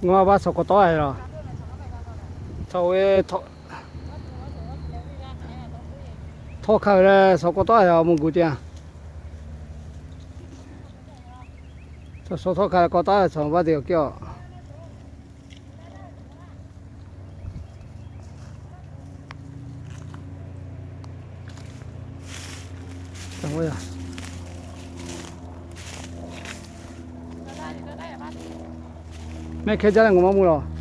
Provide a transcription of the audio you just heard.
Ngaˬ ma ba shawˍ k'awꞈ tawˆ a lawˬ. Chaw ve htawˇ hk'a ve leh shawˍ k'awꞈ tawˆ a, awˬ moˍ guˬ te a. Chaw shawˍ htawˇ hk'a k'awꞈ tawˆ a, chaw ba te awˬ kiˇ a. Mehˆ hkehˇ jaˇ leh ngaˬ ma mvuh lawˬ.